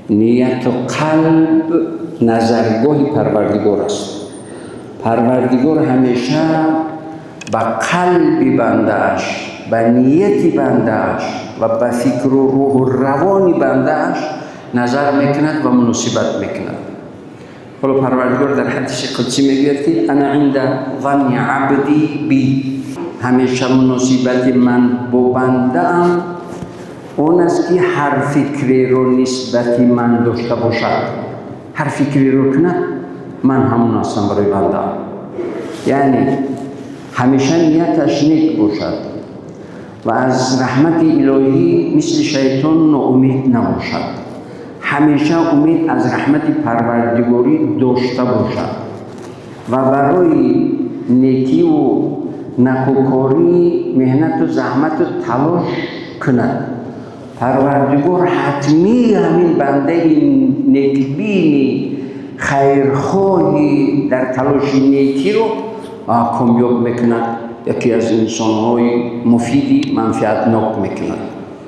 Нияту қалб назаргоҳи Парвардигор аст. Парвардигор ҳамеша ба қалби бандааш, ба нияти бандааш ва ба фикру рӯҳу равони бандааш назар мекунад ва муносибат мекунад. Ҳоло Парвардигор дар ҳадиси қудсӣ мегӯяд, ки أنا عند ظن عبدي بي. Ҳамеша муносибати ман бо бандаам он аст, ки ҳар фикреро нисбати ман дошта бошад, ҳар фикреро кунад, ман ҳамон ҳастам барои бандаам. Яъне ҳамеша нияташ нек бошад ва аз раҳмати илоҳӣ мисли шайтон ноумед набошад, ҳамеша умед аз раҳмати Парвардигорӣ дошта бошад ва барои некиву накӯкорӣ меҳнату заҳмату талош кунад, Парвардигор ҳатмӣ ҳамин бандаи некбини, хайрхоҳи, дар талоши некиро комёб мекунад, яке аз инсонҳои муфиди манфиатнок мекунад.